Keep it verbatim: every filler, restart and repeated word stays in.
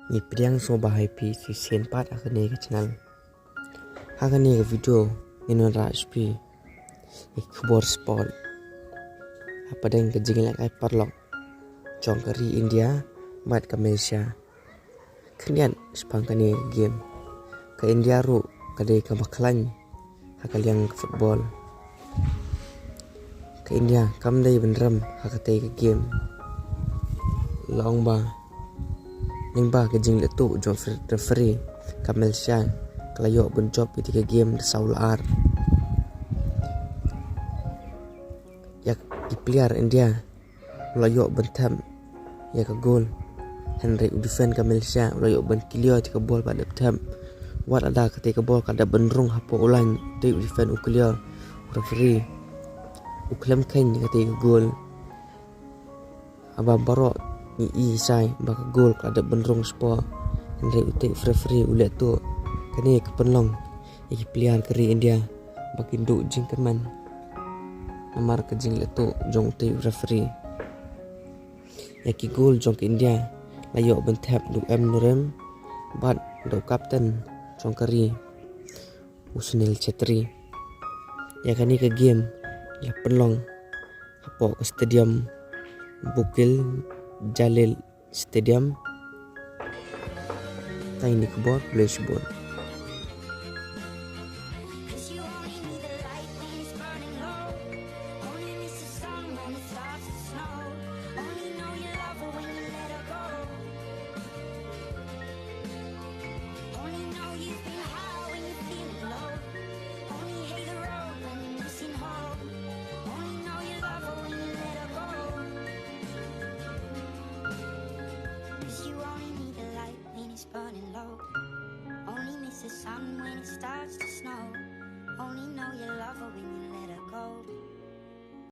Ngi pdiang sngewbha ïa phi shisien pat ha kane ka channel. Ha kane ka video ngin wanrah sha phi ïa ki khubor sport hapdeng ka jingïalehkai paralok jong ka ri India bad ka Malaysia. Khyndiat shaphang kane ka game, ka India ruh ka dei kaba khlaiñ ha ka liang ka football. Ka India kam dei ban rem ha katei ka game. La ong ba lyngba ka jinglehtuh jong referee, ka Malaysia ka la ïoh ban jop ïa katei ka game da saw la ar. Ïa ki player India u la ïoh ban thep ïa ka goal, hynrei u defend ka Malaysia u la ïoh ban clear ïa ka ball ba dep thep. Wat lada katei ka ball ka dep ban rung hapoh u line, utei u defend u clear, u referee u khlem kheiñ ïa katei ka goal. Haba baroh ngi i shai ba ka goal ka dep ban rung shapoh, hynrei utei u referee u lehtuh. Kane ka pynlong ïa ki player ka ri India ba kin duh jingkyrmen namar ka jinglehtuh jong utei u referee. Ïa ki goal jong ka India la ïoh ban thep da u M Noorem bad da u captain jong ka ri, u Sunil Chhetri. Ïa kane ka game la pynlong hapoh ka stadium Bukil Jalil Stadium. Tang ine i khubor, khublei shibun. Only miss the sun when it starts to snow. Only know you love her when you let her go.